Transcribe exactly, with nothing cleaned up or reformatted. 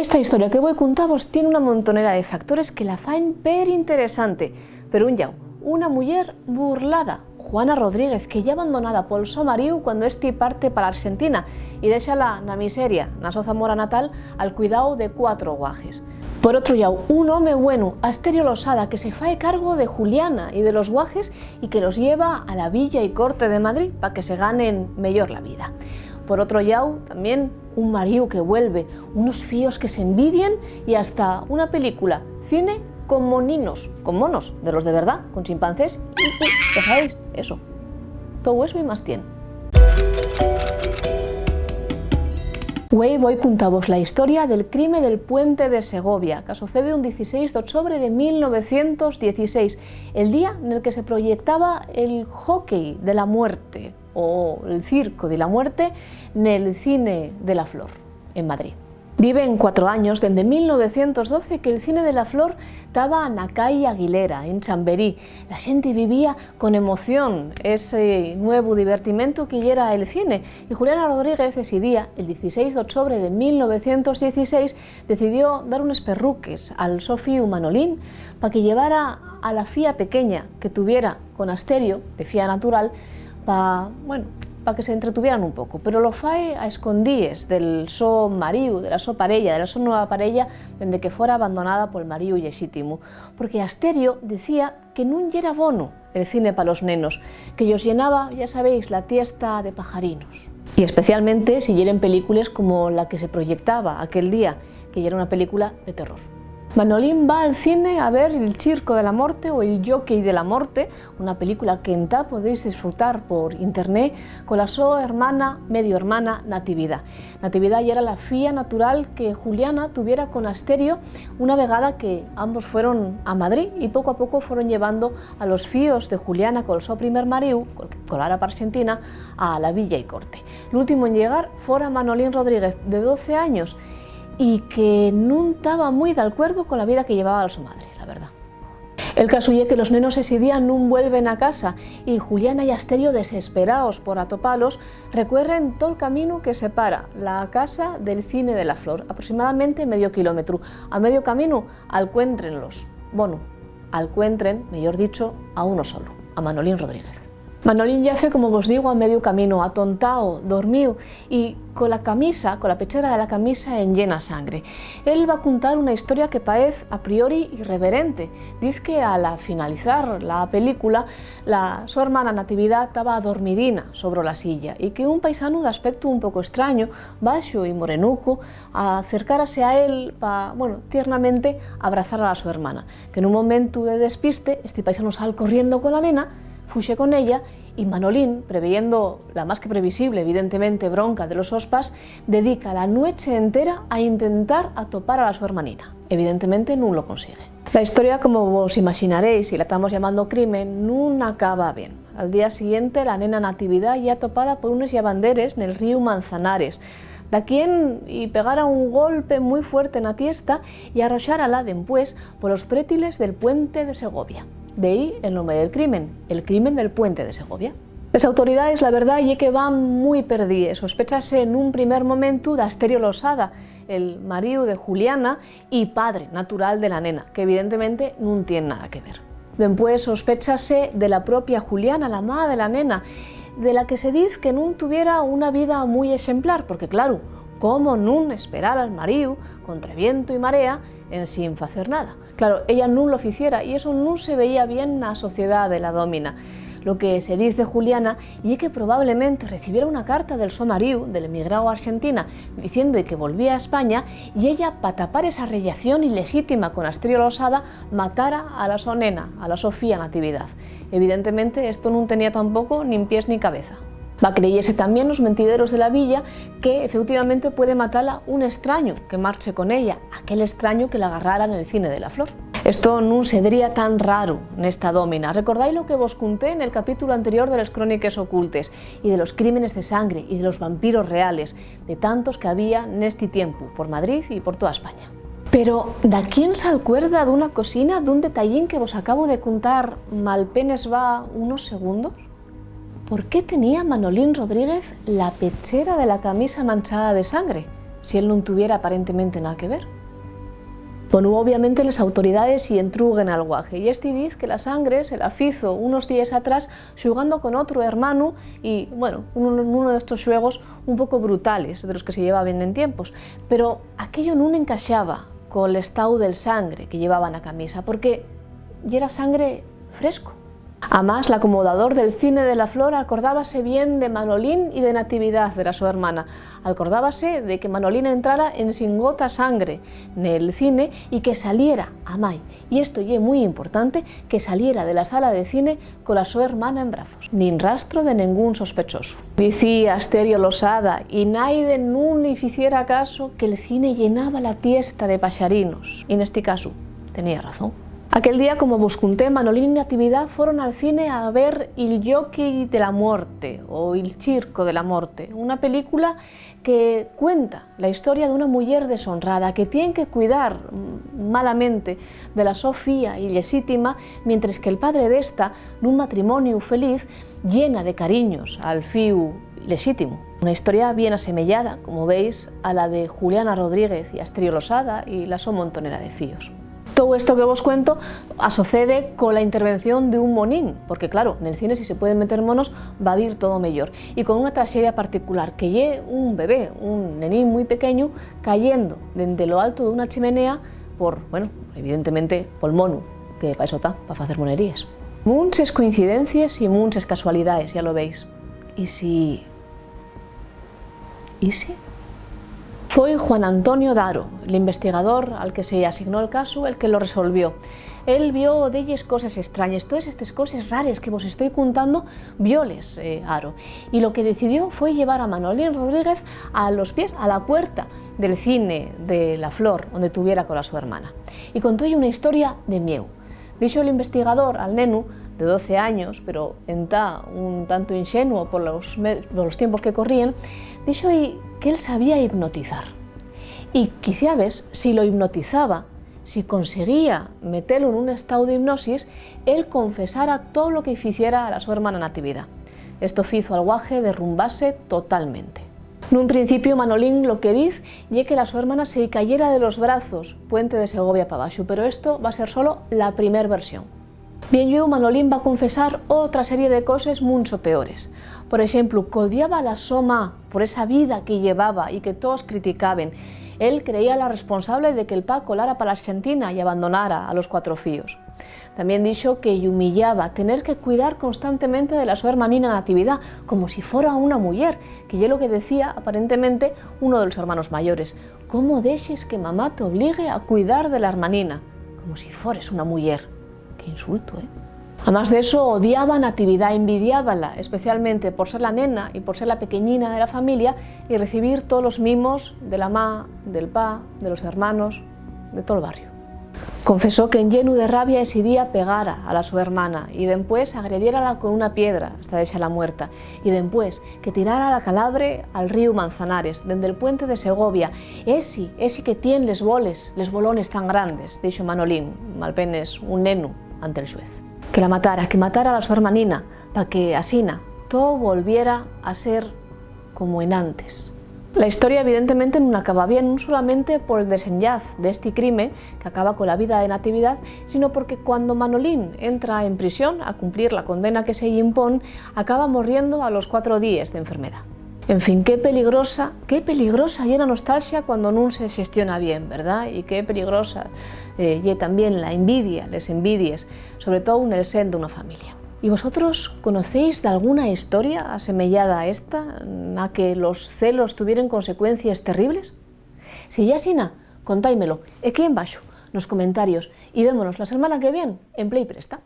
Esta historia que voi cuntavos tien una montonera de factores que la faen perinteresante. Per un llau, una muyer burlada, Juana Rodríguez, que ye abandonada pol so maríu cuando ésti parte pa l'Arxentina y déxala na miseria, na so Zamora natal, al cuidao de cuatro guajes. Por otro llau, un home güenu, Asterio Losada, que se fae cargo de Juliana y de los guajes y que los lleva a la villa y corte de Madrid pa que se ganen meyor la vida. Por otro llau, tamién un maríu que vuelve, unos fíos que s'envidien y hasta una película, cine con moninos, con monos, de los de verdá, con chimpancés y, y, ya sabéis, eso. Tou eso y más tien. Güei voi cuntavos la historia del crime del Puente de Segovia, qu'asocede un dieciséis d'ochobre de mil novecientos dieciséis, el día nel que se proyectaba el Jockey de la Muerte, o el Circo de la Muerte, nel Cine de la Flor, en Madrid. Diben cuatro años, dende mil novecientos doce, que'l Cine de la Flor taba na cai Aguilera, en Chamberí. La xente vivía con emoción ese nuevu divertimentu que yera el cine, y Juliana Rodríguez, esi día, el dieciséis d'ochobre de mil novecientos dieciséis, decidió dar unes perruques al so fíu Manolín pa que llevara a la fía pequeña que tuviera con Asterio, de fía natural, pa, bueno, pa que se entretuvieran un poco. Pero lo fae a escondíes del so maríu, de la so pareya, de la so nueva pareya, dende que fora abandonada pol maríu llexítimu. Porque Asterio decía que nun yera bono el cine pa los nenos, que yos llenaba, ya sabéis, la tiesta de pajarinos. Y especialmente si yeren películes como la que se proyectaba aquel día, que yera una película de terror. Manolín va al cine a ver El Circo de la Morte o El Jockey de la Morte, una película que entá podéis disfrutar por internet, cola so hermana, medio hermana, Natividá. Natividá yera la fía natural que Juliana tuviera con Asterio una vegada que ambos fueron a Madrid, y poco a poco fueron llevando a los fíos de Juliana col so primer maríu, col que colara pa Arxentina, a la villa y corte. L'últimu en llegar fora Manolín Rodríguez, de doce años, y que nun taba mui d'alcuerdu cola vida que llevaba la so madre, la verdá. El casu ye que los nenos esi día nun vuelven a casa, y Juliana y Asterio, desesperaos por atopalos, recuerren tol caminu que separa la casa del Cine de la Flor, aproximadamente medio kilómetru. A medio caminu alcuéntrenlos. Bono, alcuentren, meyor dicho, a uno solo, a Manolín Rodríguez. Manolín yace, como vos digo, a mediu camino, atontao, dormíu, y cola camisa, cola pechera de la camisa enllena sangre. Él va cuntar una historia que paez, a priori, irreverente. Diz que, a la finalizar la película, la so hermana Natividá taba adormidina sobre la silla y que un paisanu d'aspectu un poco estraño, baxu y morenuco, acercárase a él pa, bueno, tiernamente abrazar a la so hermana, que nun momentu de despiste, esti paisanu sal corriendo con la nena, fuxe con ella, y Manolín, preveyendo la más que previsible, evidentemente, bronca de los sos pas, dedica la nueche entera a intentar atopar a la so hermanina. Evidentemente, nun lo consigue. La historia, como vos imaxinaréis, y la tamos llamando crimen, nun acaba bien. Al día siguiente, la nena Natividá ye atopada por unes llavanderes nel ríu Manzanares. Daquién-y pegara un golpe mui fuerte na tiesta y arroxárala dempués polos prétiles del Puente de Segovia. D'ehí el nome del crimen, el crimen del Puente de Segovia. Les autoridaes, la verdá ye que van mui perdíes. Sospéchase nun primer momentu d'Asterio Losada, el maríu de Juliana y padre natural de la nena, que evidentemente nun tien nada que ver. Dempués sospéchase de la propia Juliana, la ma de la nena, de la que se diz que nun tuviera una vida mui exemplar, porque, claru, cómo nun esperar al maríu contra viento y marea ensin facer nada? Claro, ella nun lo ficiera, y eso nun se veía bien na sociedá de la dómina. Lo que se diz de Juliana ye que probablemente recibiera una carta del so maríu, del emigrao a Arxentina, diciendo-y que volvía a España, y ella, pa tapar esa rellación ilexítima con Asterio Losada, matara a la so nena, a la so fía Natividad. Evidentemente, esto nun tenía tampoco nin pies ni cabeza. Va creyese tamién los mentideros de la villa que, efeutivamente, puede matala un estrañu que marche con ella, aquel estrañu que la garrara nel Cine de la Flor. Esto nun sedría tan raro nesta dómina. Recordáis lo que vos cunté nel capítulo anterior de les Cróniques Ocultes y de los crímenes de sangre y de los vampiros reales, de tantos que había nesti tiempu por Madrid y por toa España. Pero, ¿daquién s'alcuerda d'una cosina, d'un detallín que vos acabo de cuntar malpenes va unos segundos? ¿Por qué tenía Manolín Rodríguez la pechera de la camisa manchada de sangre? si él nun tuviera aparentemente nada que ver? Bueno, obviamente les autoridaes-y entruguen al guaje, y ésti diz que la sangre se la fizo unos díes atrás xugando con otru hermanu y, bueno, nun, nun d'estos xuegos un poco brutales de los que se llevaben en tiempos. Pero aquello nun encaxaba col estáu del sangre que llevaba na camisa, porque yera sangre fresco. Amás, l'acomodador del cine de la Flor alcordábase bien de Manolín y de Natividá, de la so hermana. Alcordábase de que Manolín entrara ensin gota sangre nel cine y que saliera, amái, y esto ye mui importante, que saliera de la sala de cine cola so hermana en brazos. Nin rastro de nengún sospechosu. Dicía Asterio Losada, y naide nun-y ficiera caso, que'l cine llenaba la tiesta de paxarinos, y nesti casu tenía razón. Aquel día, como vos conté, Manolín y Natividá foron al cine a ver Il giochi de la muerte o Il circo de la morte, una película que cuenta la historia d'una muyer deshonrada que tien que cuidar, mm, malamente de la so fía ilexítima, mientres que'l padre d'esta, nun matrimoniu feliz, llena de cariños al fíu lexítimu. Una historia bien asemeyada, como veis, a la de Juliana Rodríguez y Asterio Losada y la so montonera de fíos. Tou esto que vos cuento asocede cola intervención d'un monín, porque, claro, nel cine, si se pueden meter monos, va dir todo meyor. Y con una traxedia particular, que ye un bebé, un nenín mui pequeñu, cayendo dende lo alto d'una chimenea por, bueno, evidentemente, pol monu, que pa eso ta, pa facer moneríes. Munches coincidencies y munches casualidaes, ya lo veis. ¿Y si ¿Y si? Foi Juan Antonio Daro, l'investigador al que se asignó'l casu, el que lo resolvió. Él vio delles coses estrañes, toes estes coses rares que vos estoi contando, violes, eh, Daro. Y lo que decidió foi llevar a Manolín Rodríguez a los pies, a la puerta del cine de la Flor, onde tuviera cola so hermana. Y contó'lle una historia de mieu. Dixo l'investigador al nenu, de doce años, pero entá un tanto inxenuo polos me-, polos tiempos que corríen, díxo-y qu'él sabía hipnotizar. Y quiciabes, si lo hipnotizaba, si conseguía metelu nun estáu d'hipnosis, él confesara too lo que-y ficiera a la so hermana Natividá. Esto fizo al guaje derrumbase totalmente. Nun principiu, Manolín lo que diz ye que la so hermana se-y cayera de los brazos, Puente de Segovia pa baxu, pero esto va ser solo la primer versión. Bien llueu, Manolín va confesar otra serie de coses muncho peores. Por exemplu, qu'odiaba a la so ma por esa vida que llevaba y que toos criticaben. Él creíala responsable de que'l pa colara pa l'Arxentina y abandonara a los cuatro fíos. Tamién dixo que-y humillaba tener que cuidar constantemente de la so hermanina Natividá, como si fora una muyer, que ye lo que decía, aparentemente, uno de los hermanos mayores. "¿Cómo dexes que mamá t'obligue a cuidar de la hermanina? Como si fores una muyer". Qué insultu, ¿eh? Amás d'eso, odiaba a Natividá, envidiábala, especialmente por ser la nena y por ser la pequeñina de la familia y recibir tolos mimos de la ma, del pa, de los hermanos, de tol barriu. Confesó que, enllenu de rabia, esi día pegara a la so hermana y dempués agrediérala con una piedra hasta dexala muerta, y dempués que tirara la calabre al ríu Manzanares, dende'l puente de Segovia. "Esi, esi que tien les boles, les bolones tan grandes", dixo Manolín, malpenes un nenu, ante'l xuez. Que la matara, que matara a la so hermanina, pa que, asina, too volviera a ser como enantes. La historia, evidentemente, nun acaba bien, nun solamente pol desenllaz d'esti crime, que acaba cola vida de Natividá, sino porque cuando Manolín entra en prisión a cumplir la condena que se-y impón, acaba morriendo a los cuatro díes d'enfermedá. En fin, qué peligrosa, qué peligrosa ye la nostalxia cuando nun se xestiona bien, ¿verdá? Y qué peligrosa, eh, ye tamién la envidia, les envidies, sobre too nel sen d'una familia. ¿Y vosotros conocéis d'alguna historia asemeyada a esta, na que los celos tuvieren consecuencies terribles? Si ye asina, contáimelo equí embaxo, nos comentarios, y vémonos la selmana que vien en Play Presta.